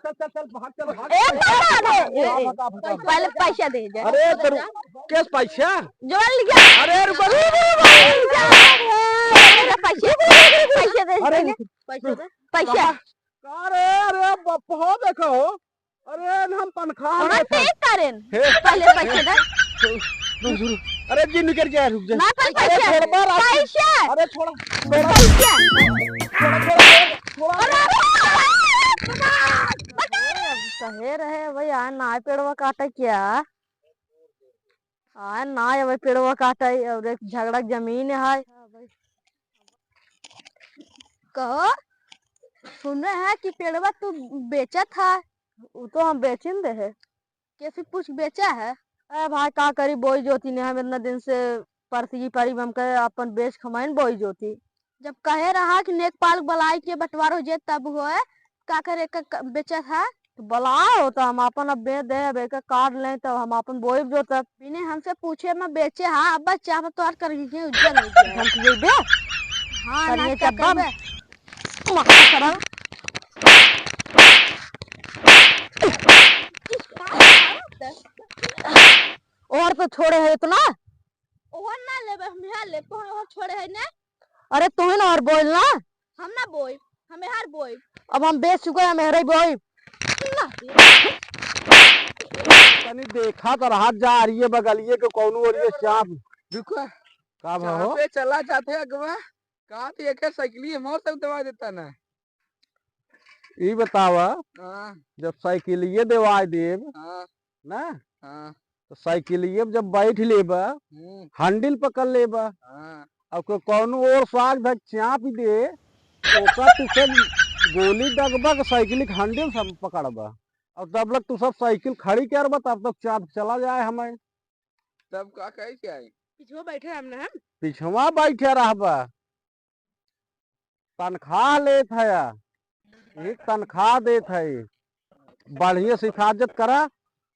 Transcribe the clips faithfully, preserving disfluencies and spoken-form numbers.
चल, चल, चल, भाग, चल, भाग, ए, चल। पैसा दे, ए, ए, भाग, भाग, भाग, भाग। पहले पैसा दे, जा। अरे, तो रु-, कैसे पैसा? जोड़ लिया। अरे, रुको, रुको, रुको, रुको। पैसा, पैसा दे, अरे, पहले। पैसा दे। पैसा। का रे, अरे, बप्पा, देखो। अरे, हम तनख्वाह अरे, लेत हई। ठीक करेन। हे। पहले पैसा दे। सुन, सुन, सुन। अरे, जी, निकल गया, रुक जा। ना, पहले अरे, पैसा। छोड़, मार, आप। पैसा। अरे, छोड़, छोड़। पैसा। छोड़, छोड़, छोड़, छोड़। अरे, अरे, अरे, अरे, कहे रहे भाई, आ ना पेड़वा काटे क्या? आ ना, अब पेड़वा काटे और एक झगड़ा के जमीन है। कहो, सुने है कि पेड़वा तू बेचत है? उ तो हम बेचिन दे है। कैसे कुछ बेचा है? अरे भाई, का करी, बोई जोती ने हम इतना दिन से परसगी परी, हम कहे अपन बेच खमाइन बोई जोती। जब कहे रहा कि नेकपाल बलाई के बंटवार हो जाए तब होए, का करे क-, क-, बेचत है? तो बलाओ तो हम अपन अब बेच दे, अब एक काट लें तो हम अपन बोई जोतब। बिने हमसे पूछे में बेचे हा, अब बच्चा हम तोहार कर के उज्जर हो गया। हम तुझे बे? हाँ, ना करिए क्या चब्बा। करबे? मक्खा सरल। और तो छोड़े है इतना? ओहर ना लेबे, हम यहाँ लेब, तोहर ओहर छोड़े है ने? अरे तू ही ना और बोल ना। हम ना बोइब, हम यहाँ बोइब। अब हम बेच चुके हैं, हम यहाँ बोइब। ना दे। तनी देखा तो रहा जा रही है बगलिए के कौनो और ये चाप। रुको। का भा हो? चापे चला जाते अगवा। का तो एक साइकिल ही मोर सब दवा देता ना। ई बतावा, हाँ। जब साइकिलिये देवाय देब, हाँ। ना? हाँ। तो साइकिलिये में जब बैठ लेबा, हम्म। हैंडल पकड़ लेबा, हाँ। अब को-, कौनो ओर साग धक चाप दे, ओका तुसे गोली दगबा के साइकिल के हैंडल सब पकड़बा। और तब लग तू सब साइकिल खड़ी करबा, तब तक चाप चला जाए हमें। तब का कहे के आई? पिछवा बैठे रहब ना हम। पिछवा बैठे रहबा। तनख्वाह लेत है, एक तनख्वाह देत है, बढ़िया से हिफाजत करा।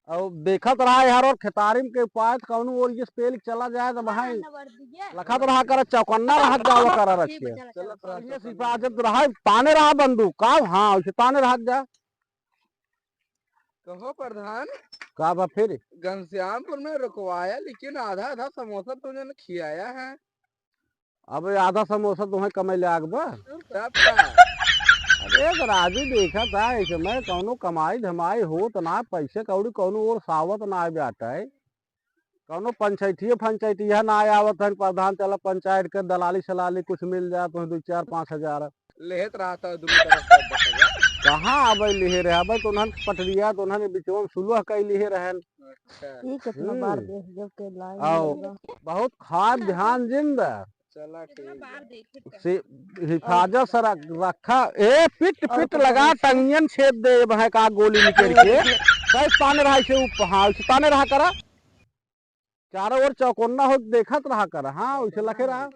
और देखत रहा यार, और खेतारी में के पाए तो कौनो ओर ये पेल चला जाए तो भाई लखत रहा कर, चौकन्ना रहा जावा कर रखे। बढ़िया से हिफाजत रहा, ताने रहा बंदूक का, हाँ, उसे ताने रहा जा। कहो प्रधान, का बा फिर? घनश्यामपुर में रुकवाया, लेकिन आधा आधा समोसा तुमने खियाया है। अब आधा समोसा तुम्हें कमाई ले आग बा? तब का? अरे, तो राजू देखा था, इस समय कौनो कमाई धमाई होत ना, पैसे कौड़ी कौनो ओर सावत ना बाटे। कौनो पंचायतिये, पंचायतिया ना आवत है, प्रधान चला पंचायत के दलाली सलाली कुछ मिल जाए तो दो चार पाँच हजार। लेहत रहा था दोनों तरफ से दस हजार। कहाँ अबे लिहे रहे? अबे तो उन्हन पटरिया, तो उन्हन बिचवा में सुलह कई लिहे रहन। अच्छा। ई कितना बार हम्म। देख जब के लाइन आओ। लगा। बहुत खास ध्यान जिंद। चला ठीक बा। से हिफाजत से रख-, रखा। ए, पिट, और पिट तो लगा, बस। टंगियन छेद दे, वह का गोली निकल के। बस ताने रहा इसे उप-, हाँ, इसे ताने रहा करा। चारों ओर चौकोन्ना हो, देखत रहा कर। हाँ, उसे लखे रहा।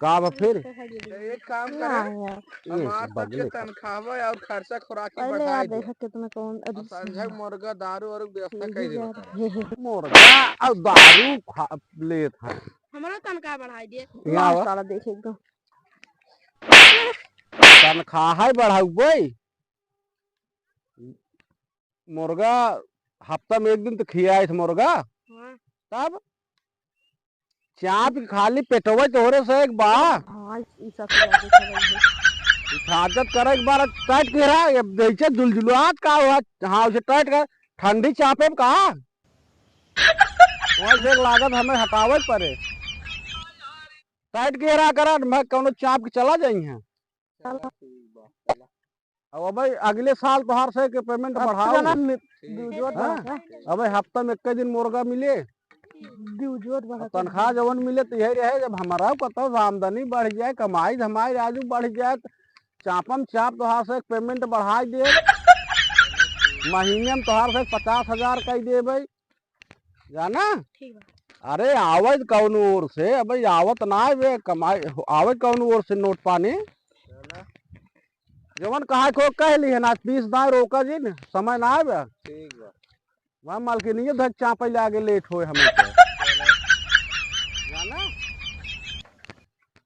का बा फिर? तो एक काम ना करे, यार। ये हमार सब बगले के का। तनख्वाह और खर्चा खुराकी पहले बढ़ाई यार दे। देखा कितना कौन और अभी संझा के मुर्गा, दारू और व्यवस्था यही कर दे जा बता। रहे हैं। मुर्गा और दारू खा लेत है। हमारा तनख्वाह बढ़ाई दे। यहाँ ना आवा। साला देखे एकदम। तनख्वाह है बढ़ाऊ भाई। मुर्गा हफ्ता में एक दिन तो खियाइत मुर्गा। हाँ। तब चाप के खाली पेटवे तोहरे से एक बा। हाँ, ई सब तो बात है भाई। हिफाजत करे एक बार टाइट घेरा, ये जैसे जुलजुलात का हुआ, हाँ, उसे टाइट कर, ठंडी चापे में का? वैसे एक लागत हमें हटावे पड़े। टाइट घेरा करा, मैं कौनो चाप के चला जाई हैं। चला ठीक बा, चला। अब अबे अगले साल तोहार से के पेमेंट अब बढ़ाओ। चला न, ठीक। दू जोत हाँ? बढ़ा। अबे हफ्ता में एक दिन मुर्गा मिले। दू जोत बढ़ा अब तनख्वाह के। जवन मिले तो यही रहे, जब हमारा कतो आमदनी बढ़ जाए, कमाई धमाई राजू बढ़ जाए, तो चापम चाप तोहार से पेमेंट बढ़ाई दे। महीने में तोहार से पचास हजार कई देबे। जाना? ठीक बा। अरे, आवत कौनो ओर से, अबे आवत ना आवे, कमाई, आवत कौनो ओर से नोट पानी। चला। जवन कहा को कह ली है ना, पीस दाए रोका जी ने, समय ना आवे। ठीक बा। वहाँ मालकिनिये धक चापे लागे लेट होए हमें तो। चला। जाना?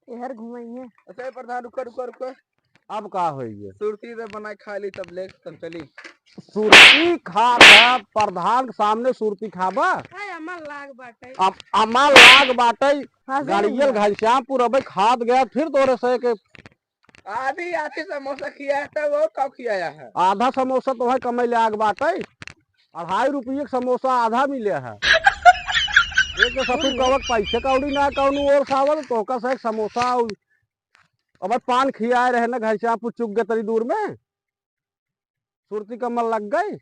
एहर घुमाइए। अच्छा, ए प्रधान, रुका, रुका, रुका। अब का होई ये? सुरती से बनाए खा ली, तब ले, तब चली। सुरती खा, खा, प्रधान के सामने सुरती खाबा? हाय, अमल लाग बाटे। अब अमल लाग बाटे। हाँ, सही गाड़ियल है। घनश्यामपुर अबे खात गया, फिर तोरे से के आधी, आधी समोसा खियाया था, वो कब खियाया है? आधा समोसा तो है कमाई ले आग बाटे, अढ़ाई रुपये के समोसा आधा मिले है। एक तो ससुर कवक पैसे कौड़ी ना कौनो और सावल, तो का से एक समोसा और अब पान खियाए रहे ना, घर से आप चुग गए तरी दूर में, सुरती का मन लग गई,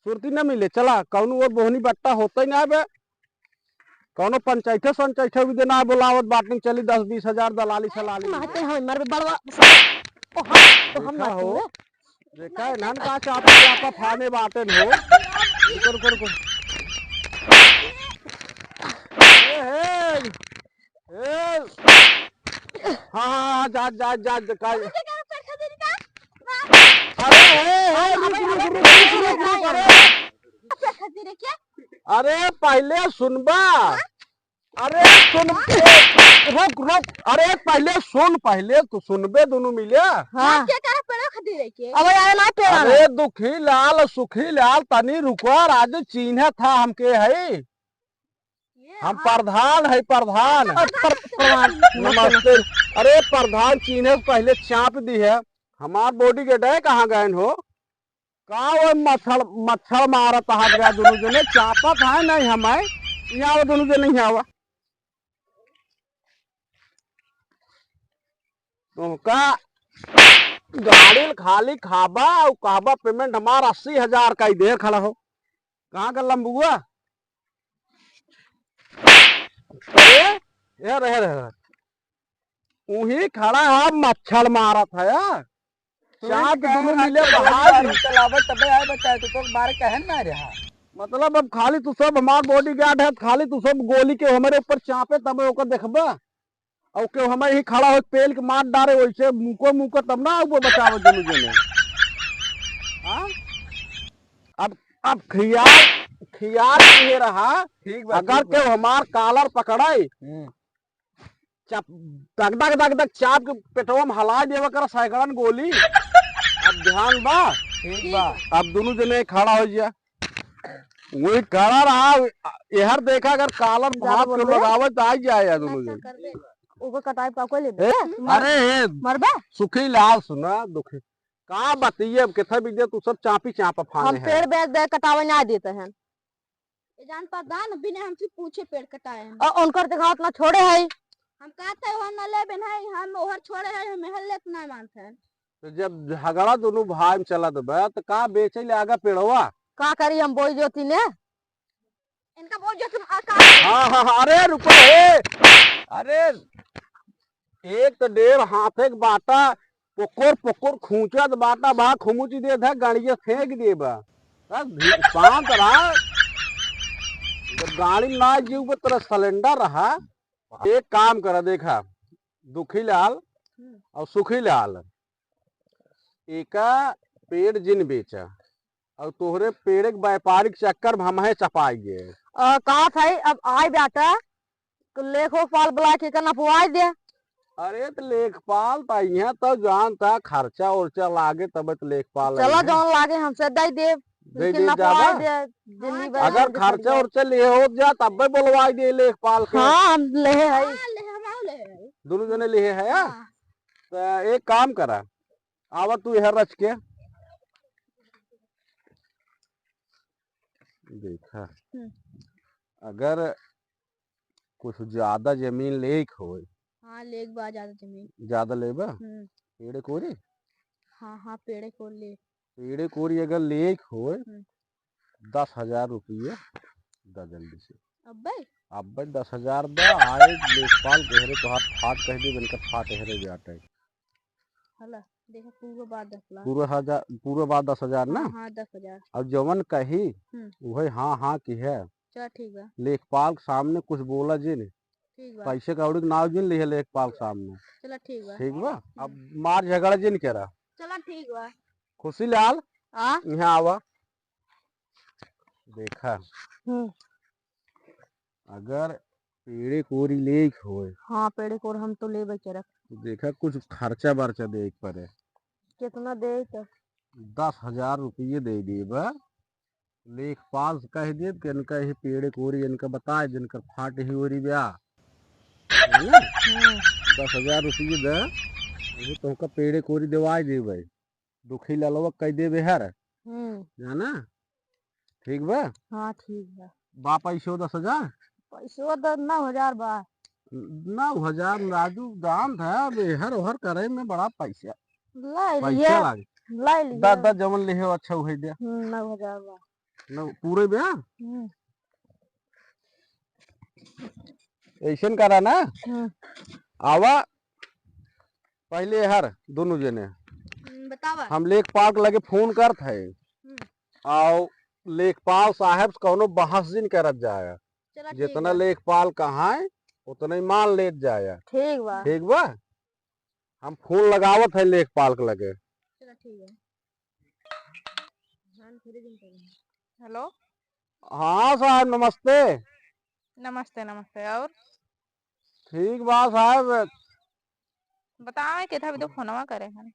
सुरती न मिले। चला, कौनो और बोहनी बट्टा होता ही ना बे, कौनो पंचायते संचायते भी देना है, बोलावत बाटिन, चली दस बीस हजार दलाली सलाली में। मारते हैं, मर बे बड़वा। ओ, हम, तो हम देखा मारते हो, हैं। देखा है, नन का चापा चापा फाने बाटेन हो। रुको, रुको, रुको। ए, हे, ए। हाँ, हाँ, हाँ, जा, जा, जा, जा, का अरे, हे, हे, रुक, रुक, रुक, रुक, रुक, अरे। अरे, पहले सुनबा। अरे सुन, ए, रुक, रुक, अरे पहले सुन, पहले तू सुनबे, दोनों मिले। हाँ। के करे पेड़ो खदी रह के? अब यार ना पेड़ा ना। अरे दुखी लाल, सुखी लाल, तनी रुको, आज चीन्हे था हमके है। ये हम हाँ। प्रधान है, प्रधान। अच्छा, प्रधान। नमस्ते। अरे प्रधान चीन्हे से पहले चाप दी है, हमार बॉडी गार्ड है, कहाँ गए हो? का वो मच्छर, मच्छर मारत हाथ गया दोनों जने, चापत है नहीं हमें। यहाँ आओ दोनों जने, यहाँ आवा। तुमका गाड़ी खाली खाबा और कहबा पेमेंट हमार अस्सी हजार का ही देर खड़ा हो। कहाँ का लंबुआ? अरे, ये रहे, रहे, रहे। उही खड़ा है, मच्छर मारत है यार। तू चाँद कहे दोनों हाथ मिले से बाहर। बाहर चलावे तबे आए बचाए, तू तो बाहर कहे ना रहा। मतलब अब खाली तू सब हमार बॉडीगार्ड है, खाली तू सब गोली के हमारे ऊपर चापे तबे ओकर देखबा। और के हमारे ही खड़ा हो पेल के मार डारे वैसे मुको मुको तब ना वो बचावे दोनों जने। हाँ? अब, अब खियाल, खियाल ये रहा, ठीक बा, अगर ठीक बा। के हमार कालर पकड़ाई, हम्म। चाप, दग दग दग दग चाप के पेटवा में हला देवा कर सैकड़न गोली। अब ध्यान बा? ठीक बा। अब दोनों जने खड़ा हो जा। वही खड़ा रहा, एहर देखा अगर कालर ज्यादा भाप के बोल रहे। लगावे तो आ जाए यार दोनों नशा जने। कर दे। ओकर कटाई पा कोई ले ए, दे। अरे ए, मरबा? सुखी लाल सुना, दुखी। का बतिये अब, केथा बिजे तू सब चापी चापा हम फाने है। पेड़ बेच दे, कटावे ना देते हैं। ए जान प्रधान, बिना हमसे पूछे पेड़ कटाए हैं। और उनकर देखा उतना छोड़े है। हम कहते हैं, "हम न लेबे नहीं, हम ओहर छोड़े हैं, हम एहर लेत नहीं मानते हैं।" तो जब झगड़ा दोनों भाई में चलत बा, तो का बेचे ले आगा पेड़वा? का करी हम बोई जोती ने? इनका बोल जो तुम आकाश। हाँ, हाँ, हाँ, अरे रुको, हे। अरे, एक तो डेढ़ हाथे के बाटा, पोकोर, पोकोर खूंचत बाटा, बा खुमुची दे धा, गाड़िया फेंक दे बा। बस भी-, शांत रहा। जब गाड़ी में ना जीव बा, तेरा सिलेंडर रहा। एक काम करा, देखा, दुखी लाल हम्म। और सुखी लाल, एका पेड़ जिन बेचा, और तोहरे पेड़े के व्यापारिक चक्कर में हमहे चपाई गए। अ, का था, अब आए बेटा, तो लेखो पाल बुला के का नपवाई दे। अरे, तो लेखपाल ता यहाँ तो जानता, खर्चा उर्चा लागे, तब तो लेखपाल चला, आई है। जौन लागे, हमसे दे दे, दे लेकिन दे नपवाई जाबा। दे, जिंदगी भर अगर हम खर्चा उर्चा ले हो जा, तब भी बोलवाई दे लेखपाल के। हाँ, हम ले है। हाँ, ले, हम ले है। दोनों जने ले है, हाँ? हाँ। तो एक काम करा, आवा तू यहाँ रच के। देखा, हम्म। अगर कुछ ज्यादा जमीन लेक होए। हाँ, लेक बा ज्यादा जमीन। ज्यादा लेबा? हम्म। पेड़े कोरी? हाँ, हाँ, पेड़े कोर ले। पेड़े कोरी अगर लेक होए, हम्म। दस हजार रुपये दा जल्दी से। अब्बे? अब्बे दस हजार दा, आए लेखपाल गहरे तोहार फाट कह दे, इनका फाट हेरे जाटे। हला, देखा, पूरा बात दस लाख। पूरा हजार, पूरा बात दस हजार ना? हाँ, हाँ, दस हजार। अब जवन कही, हम्म। उहे हाँ, हाँ की है। चला, ठीक बा। लेखपाल के सामने कुछ बोला जिन। ठीक बा। पैसे कौड़ी के नाव जिन लिहे लेखपाल के सामने। चला, ठीक बा। ठीक बा? हम्म। अब मार झगड़ा जिन करा। चला, ठीक बा। खुशी लाल, आ? यहाँ आवा। देखा। हम्म। अगर पेड़े कोरी लेक होए। हाँ, पेड़े कोर हम तो लेबे करब। देखा, कुछ खर्चा बर्चा देइ के परे। कितना देइ के? दस हजार रुपये देइ देबा। लेखपाल से कहि देब कि इनका यही पेड़े कोरी इनका बताए, जिनकर फाट ही ओरी ब्या। है ना? हम्म। दस हजार रुपये दे, यही तोहका पेड़े कोरी देवाइ देबे। दुखी लालवा कहि देबे हर। हम्म। जाना? ठीक बा? हाँ, ठीक बा। बा पैसो दस हजार? पैसो द-, नौ हजार बा। नौ हजार राजू, दान था, बेहर ओहर करे में बड़ा पैसा, लाई पैसा लिया, लागे। लाई लिया। दा, दा, जवन लिहे हो, अच्छा, उहे दे। हम्म, नौ हजार बा। नौ, पूरे बे? हम्म। ऐसन करा ना, हम्म। आवा, पहले हर दोनों जने। हम्म, बतावा। हम लेखपाल के लगे फोन करत है। हम्म। आओ, लेखपाल साहब से कौनो बहस जिन करत जाया। चला, ठीक जितना बा। लेखपाल कहाँ है, उतना ही मान लेत जाया। ठीक बा। ठीक बा? हम फोन लगावत है लेखपाल के लगे। चला, ठीक बा। हेलो। हाँ साहब, नमस्ते। नमस्ते, नमस्ते। और? ठीक बा साहब। बतावे के था, अभी तो फोनवा करे हन।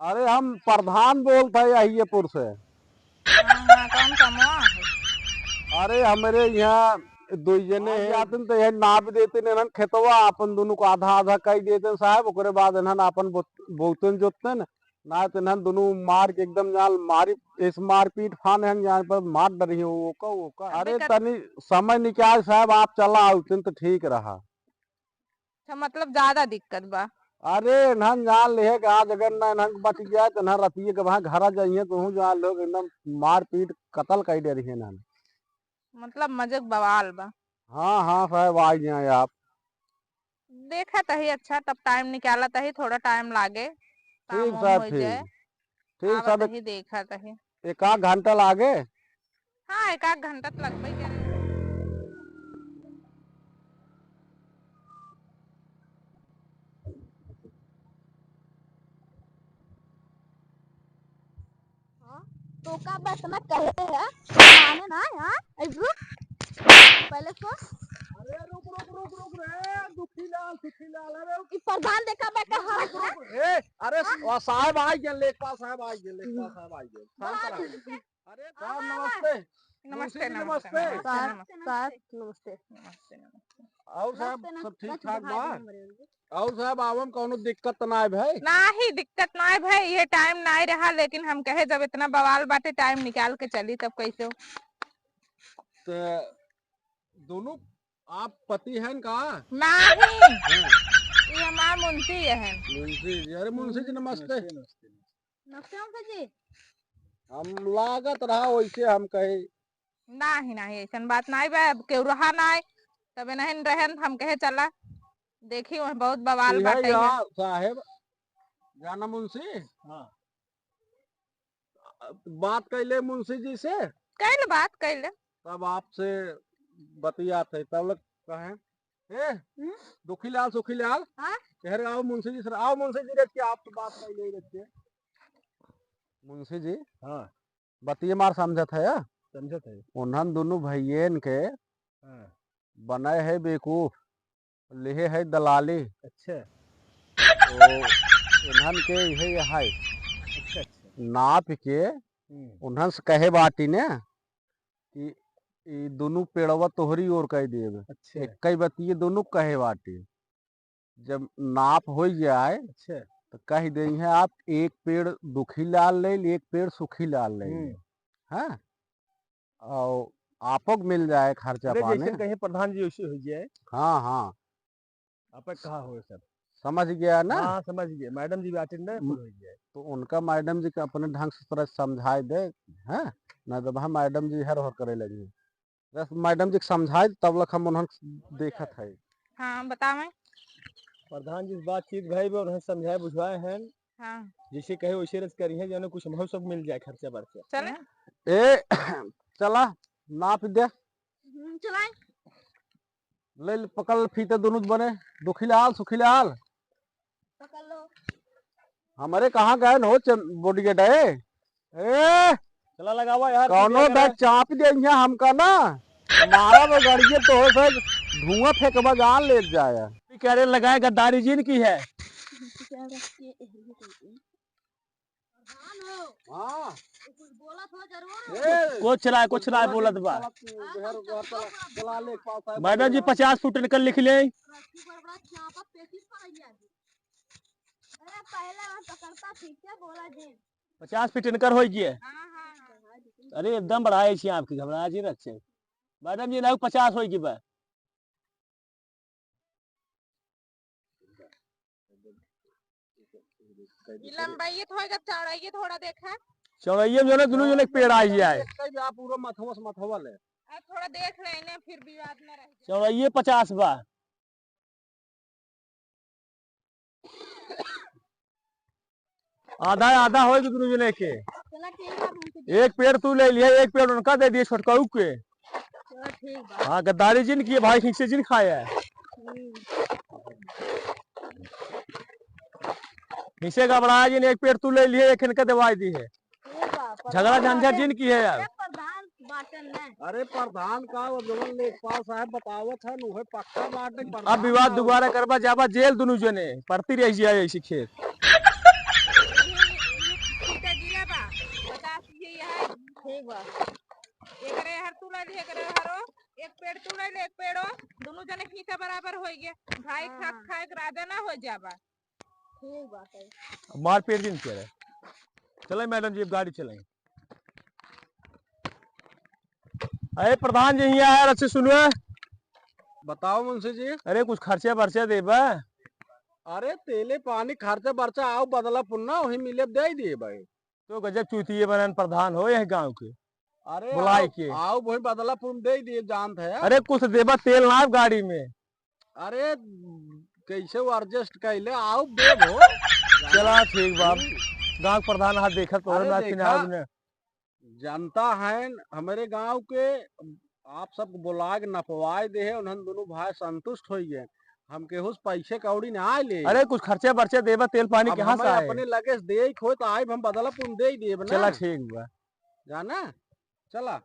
अरे, हम प्रधान बोलत है अहियेपुर से। हाँ, हाँ, कौन कमवा है? अरे, हमरे यहाँ दुइ जने हैं, आते हैं तो यह नाप देते हैं ना खेतवा, अपन दोनों को आधा आधा कर देते हैं साहब, ओकरे बाद इन्हन अपन बोत-, बोतन जोतते हैं ना, ना तो इन्हन दोनों मार के एकदम जान मारी, इस मारपीट फान है, जान पर मार डरी है, वो का, वो का। अरे, तनी समय निकाल साहब, आप चला आउते तो ठीक रहा। अच्छा, मतलब ज्यादा दिक्कत बा? अरे, इन्हन जान लिहे कि आज अगर ना इन्हन बच गया, तो इन्हन रतिये के वहाँ घरा जाइए, तो हूँ जान लो कि एकदम मारपीट, कत्ल कर दे रही है इन्हन। मतलब मजे के बवाल बा। हाँ, हाँ, साहब, आ गए आप। देखत ही, अच्छा, तब टाइम निकालत ही, थोड़ा टाइम लागे, काम ठीक वाम साहब, हो ठीक। जाए। ठीक आवत साहब, ही, देखत ही। एक आध घंटा लागे? हाँ, एक आध घंटा तो लगबे करे। हाँ, तो का बस ना कहे है, माने ना, हाँ, ए, रुक, पहले सुन। अरे रुक, रुक, रुक, रुक रे, दुखी लाल, सुखी लाल, अरे ई प्रधान देखा बा का, हाँ, रुक, रुक, ए, अरे हाँ? वा साहब आ गए, लेखपाल साहब आ गए, लेखपाल साहब आ गए, शांत रहो। अरे साहब, हाँ, हाँ। नमस्ते। नमस्ते, मुंशी जी, नमस्ते, नमस्ते। नमस्ते, साहब, नमस्ते। साहब, नमस्ते। नमस्ते, नमस्ते। और साहब, नमस्ते, सब नमस्ते। ठीक ठाक बा? और साहब, आवे में कौनो दिक्कत तो नाय भाई? नाही, दिक्कत नाय भाई, ये टाइम नाय रहा, लेकिन हम कहे जब इतना बवाल बाटे, टाइम निकाल के चली, तब कैसे हो? तो दोनों आप पति हैं का? नाही। हाँ। ये हमार मुंशी है। मुंशी जी, अरे मुंशी जी, नमस्ते। नमस्ते, नमस्ते। नमस्ते, मुंशी जी। हम लागत रहा वैसे हम कहे। नाही, नाही, ऐसन बात नाही बा, अब केहू रहा नाही, तबे नहीं रहन, हम कहे चला, देखी वह बहुत बवाल इहे बाटे या है। साहेब, जाना मुंशी? हाँ। बात कैले मुंशी जी से? कैल बात कैले। तब आपसे बतियात है, तब लग कहे, "ए, हम्म? दुखी लाल, सुखी लाल, हाँ? कह रहे, आओ मुंशी जी से, आओ मुंशी जी, रख के आपसे बात कैले, रख के।" मुंशी जी, हाँ। बतिये मार समझत है, या? समझत है। उन्हन दोनों भइयन के हाँ। बनाए है बेवकूफ, लिहे है दलाली। अच्छा। तो इन्हन के इहे, इहे है। अच्छा, अच्छा। नाप के हम्म। उन्हन से कहे बाटी ने कि ई दोनों पेड़वा तोहरी ओर कह देब। अच्छा। एक ही बतिये दोनों कहे बाटी। जब नाप हो जाए, अच्छा। तो कह देइहैं आप, एक पेड़ दुखी लाल ले, एक पेड़ सुखी लाल ले। हम्म। हाँ? और आपक मिल जाए खर्चा अरे, पानी। जैसे कहे प्रधान जी वैसे हो जाए। हाँ, हाँ। आपक कहा हो सब। समझ गया ना? हाँ, समझ गया। मैडम जी भी अटेंड है, म-, फुल हो जाए। तो उनका मैडम जी के अपने ढंग से थोड़ा समझाए दे, हैं? ना तो वहाँ मैडम जी हर हर करे लगी। बस मैडम जी के समझाए, तब लक हम उन्हन देखत है। हाँ, बतावें। प्रधान जी से बातचीत भई बा, उन्हें समझाए बुझवाए हैं। हाँ। जैसे कहे वैसे रस करी है, जाने कुछ हमहू सब मिल जाए खर्चा बर्चा। चले? ए, चला, नाप दे। हम्म, चलाए। ले, ले, पकड़ फीते दोनों बने, दुखी लाल, सुखी लाल। पकड़ लो। हमरे कहाँ गए न हो च-, बॉडीगार्ड है? ए, चला लगावा यार, कौनो तू क्या दा करे? चाप दे यहाँ हमका ना, मारा वो गाड़िए तो हो सक, धुआं फेंकबा जान ले जाया। कह रहे लगाए गद्दारी जिन की है। पैसा रख के एहरिये दे दे। हाँ। कुछ बोलत हो जरूर। ए, कुछ ना, कुछ ना बोलत बा। चला, चला, चला, चला, ले, पास आए, मैडम जी, बोला। पचास फुट इनकर लिख ले। रस्सी पर बड़ा चापा पेचिस पर आइया जी। अरे, पहले हम पकड़ता ठीक से बोला जी। पचास फीट इनकर होई गए। हाँ, हाँ, हाँ। अरे, एकदम बढ़ाए छी आपकी, घबरा जी रखे। मैडम जी, ना पचास होई गई बा। ई लंबाई थोड़ा, जब चौड़ाई थोड़ा देखा। चौड़ाई में जो ना, दोनों जने के पेड़ आ जाए। कई बा पूरा मथवा से मथवा ले। अब थोड़ा देख रहे हैं, फिर विवाद में रह जाए। चौड़ाई पचास बा। आधा आधा होई कि दुनू जने के। चला ठीक बा, हमसे एक पेड़ तू ले लिया, एक पेड़ उनका दे दिए छोटकाऊ के। चला ठीक बा। हाँ, गद्दारी जिन किए भाई, ठीक से जिन खाया है। हम्म। ठीक से घबराया जिन, एक पेड़ तू ले लिया, एक इनका दवाई दी है। ठीक बा, झगड़ा प्रधान झंझट बाटे। जिन किए यार। अरे प्रधान बाटे ना। अरे प्रधान का, वो जवन लेखपाल साहब बतावत है, उहे पक्का बाटे, अब प्रधान विवाद का। दोबारा करबा, जाबा जेल दुनू जने, पड़ती रही जिया ऐसी खेत। ये, ये, ये छीटा गिरा बा, बतास ये, ये है। ठीक बा। एकरे हर तू ले ली, एकरे हरो, एक पेड़ तू ले ले, एक पेड़ो, दुनू जने हिस्सा बराबर होई गे। भाई हाँ। खाक खाए के राजा ना हो जाबा। ठीक बात है। मारपीट जिन करे। चले मैडम जी, अब गाड़ी चलाई। अरे प्रधान जी, यहाँ आया, अच्छे सुनवे। बताओ मुंशी जी। अरे कुछ खर्चा बर्चा देबा? अरे तेले पानी खर्चा बर्चा आओ बदलापुर ना, वही मिले दे दिए भाई। तो गजब चूतिए बनन प्रधान हो यह गांव के। अरे बुलाई आओ, के। आओ वही बदलापुर में दे दिए जानत है। अरे कुछ देबा तेल ना गाड़ी में। अरे कैसे वो adjust कैले आओ देव हो। चला ठीक बा। हम्म। गांव प्रधान हाथ देखत तो अरे ना देखा, चिन्हाव ने। जनता है हमारे गांव के, आप सबको बुला के नपवाए दे है, उन्हन दोनों भाई संतुष्ट होई गए। हम केहू से पैसे कौड़ी ना आए ले। अरे कुछ खर्चे बर्चे देबा, तेल पानी अब कहाँ से हमें आए? अपने लगे से दे ही खोए तो आइब हम बदलापुर में दे ही देब ना। चला ठीक बा। जाना? चला,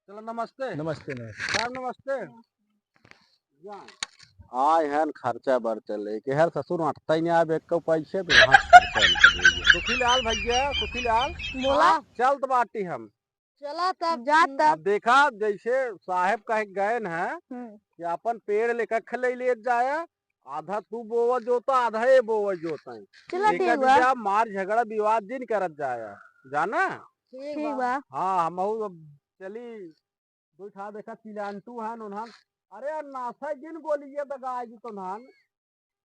चला, नमस्ते। नमस्ते, नमस्ते। साहब, नमस्ते। जा। आए हैं खर्चा बर्चा लेके। हर ससुर अटता ही नहीं, अब एक पैसे भी हाथ खर्चा इनका दे दिया। सुखी लाल भैया, सुखी लाल। बोला। हाँ, चलत बाटी हम। चला तब। जा तब। अब देखा, जैसे साहेब कहे गए हैं हम्म। कि अपन पेड़ लेकर खले ले जाया, आधा तू बोवा जोता, आधा ये बोवा जोता है। चला, एकर ठीक बा। बीजा मार झगड़ा विवाद जिन करत जाया, जाना? ठीक ठीक बा। बा। हाँ, हम अब चली, दो ठा देखा चिलांटू हन, उन्हन, अरे यार, नासा जिन गोलिये दगाए जी तुन्हन,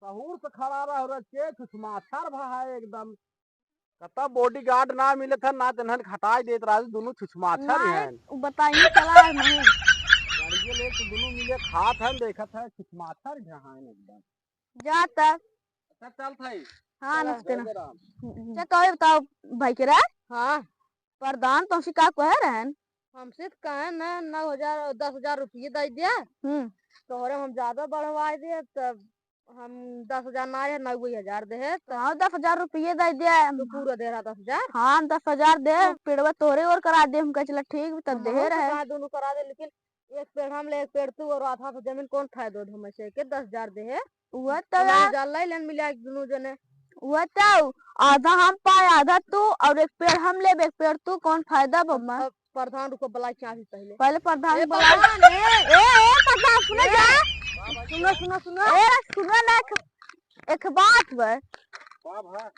सहूर से खड़ा रह रहे, के छुछमाछर भा है एकदम। कता bodyguard ना मिले था, ना तेनहन हटाई देत रहा, दोनों छुछमाछर ही नहीं, हैं। उ बताइए, चला है नहीं। गाड़िए ले तो दोनों मिले खात हैं, देखत है, छुछमाछर ही हैं एकदम। जा तब। अच्छा, चल थाई। हाँ, चला, नमस्ते जय ना। जय राम। अच्छा, कहे बताओ भाई के रे? हाँ। प्रधान तुमसे का कहे रहन? हमसे तो कहे ना, नौ हजार और दस हजार रुपये दे दिया। हम्म। तोहरे हम ज्यादा बढ़वाए दिए, तब हम दस हजार ना रहे, नौ हजार दे है, तो हाँ, दस हजार रुपये दे दिया। तो पूरा दे रहा दस हजार? हाँ, दस हजार दे, तो पेड़वा तोहरे और करा दे, हम कहे चला ठीक, तब हम दे रहे। कहा दोनों करा दे, लेकिन एक पेड़ हम ले, एक पेड़ तू, और आधा तो जमीन कौन फायदा दे हमें से के दस हजार दे है? वह तो तो नौ यार। हजार ले लेन मिला के दोनों जने। वह तो आधा हम पाए, आधा तू, और एक पेड़ हम लेब, एक पेड़ तू, कौन फायदा अब, बम्मा? अब प्रधान रुको, बुलाई क्या भी पहले। पहले प्रधान ए, बुलाई। प्रधान, ए। ए, ए, प्रधान, सुनो ए। जा। सुनो, सुनो, सुनो। ए, सुनो ना, एक, एक बात बा। का भा?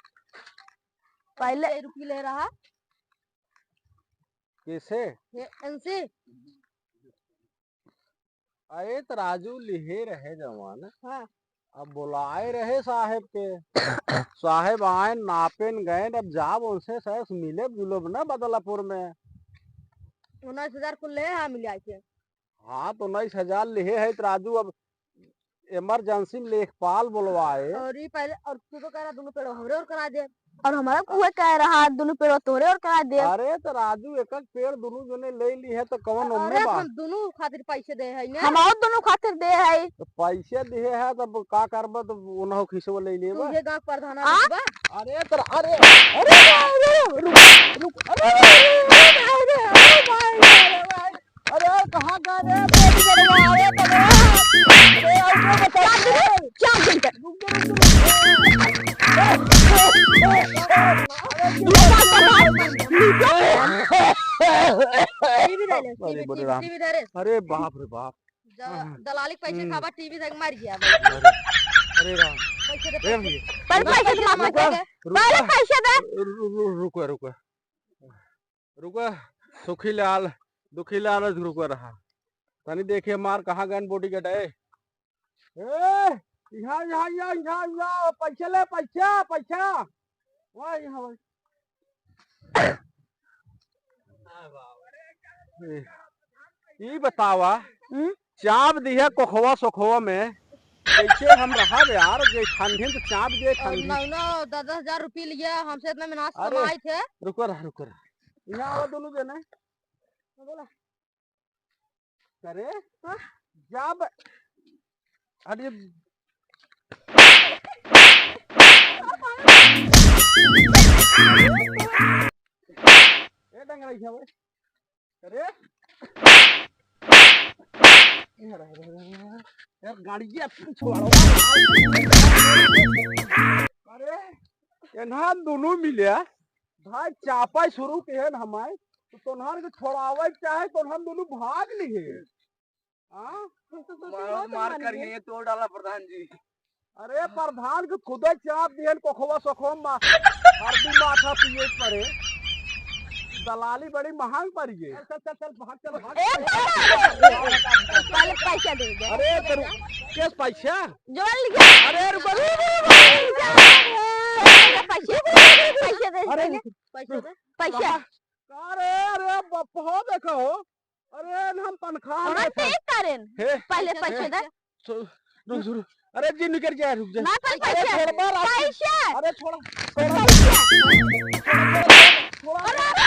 पहले रुपये ले रहा। कैसे? ये इनसे। अरे त राजू लिहे रहे जवान। हाँ। अब बुलाए रहे साहेब के। साहेब आएन, नापेन गएन, अब जाब उनसे सैस मिलेब जुलब ना बदलापुर में। उन्नीस हजार कुल ले, हाँ, मिला के। हाँ, तो उन्नीस हजार लिहे है त राजू, अब emergency में लेखपाल बुलवाए। और ई पहले, और तू तो कह रहा दोनों पेड़ हमरे और करा दे। और हमारा उहे कह रहा, दुनू पेड़वा तोहरे और करा देब। अरे, त राजू, एक एक पेड़ दुनू जने ले ली है, त कवन ओमे अरे, बा? हम दुनू खातिर पैसे दे है ने। हम और दुनू खातिर दे है। त पैसे दिए है, तब का करबा, त उनहु खिसवा ले लेबा। तू ये गाँव प्रधान आ? बा? अरे, त, अरे, अरे, अरे, रुक, रुक, अरे, अरे, अरे, अरे, अरे, अरे, अरे, कहाँ गए रे? अरे, अरे, अरे, अरे, अरे, अरे, अरे, चार दिन, चार दिन तक। रुक, रुक, रुक, रुक। टीवी धरे, अरे टीवी, बोले टीवी, राम। टीवी धरे। अरे बाप रे बाप। ज-, हाँ। दलाली के पैसे हम्म। खाबा, टीवी देख मार गया। अरे, अरे राम। पैसे दे, रे पैसे। भैया। पहले पैसे दे, मामा, रुका, पैसे दे। रुका। पहले पैसे दे। रु-, रु-, रु-, रुका, रुका। रुका, सुखी लाल, दुखी लाल, रुका रहा। तनी देखिए मार कहाँ गए बॉडी गार्ड है। ए, यहाँ, यहाँ, यहाँ, यहाँ, यहाँ, पैसा ले, पैसा, पैसा। वाह, यहाँ, वाह। ए, ई बतावा, हम्म? चाप दिहे कोखवा सोखवा में, कैसे हम रहब यार, जे ठंडी में तो चाप दिहे और ठंडी। नौ, नौ, दस, दस हजार रुपये लिया, हमसे इतना मेहनत से अरे, कमाए थे। रुको रहा, रुको रहा। यहाँ आवा दोनों जने। बोला। अरे, हाँ? जब, अरे, ए डंगरा क्या भाई? अरे, यार, गाड़ी ये छोड़ो। अरे, एन्हा दोनों मिले, भाई चापा शुरू के है ना हमारे, तो तोन्हार के छोड़ावे के चाहे, तो हम दोनों भाग लिए। हाँ? मारो मार करिए, ये तोड़ डाला प्रधान जी। अरे प्रधान के खुदे चाप दिहन कोखवा सोखवा मा-, हरदी माथा पिए पड़े। दलाली बड़ी महंग पड़ी है। चल, चल, चल, चल, भाग, चल, भाग। ए, पहले पैसा दे दे। अरे, तो रु-, कैसे पैसा? जोड़ लिया। अरे, रुको, रुको, रुको, रुको। पैसा, पैसा दे, अरे, पहले। पैसा दे। पैसा। अरे, अरे, बप्पो, देखो। अरे, हम तनख्वाह और लेत हम हई। पे करें। हे, पहले हे, पैसे दे। सु-, रुक, रुक, रुक। अरे जी, निकल जा, रुक जा। ना, पैसे। अरे, छोड़, मार, आप। पैसे। अरे, छोड़, छोड़। पैसे। छोड़, छोड़, छोड़। अरे,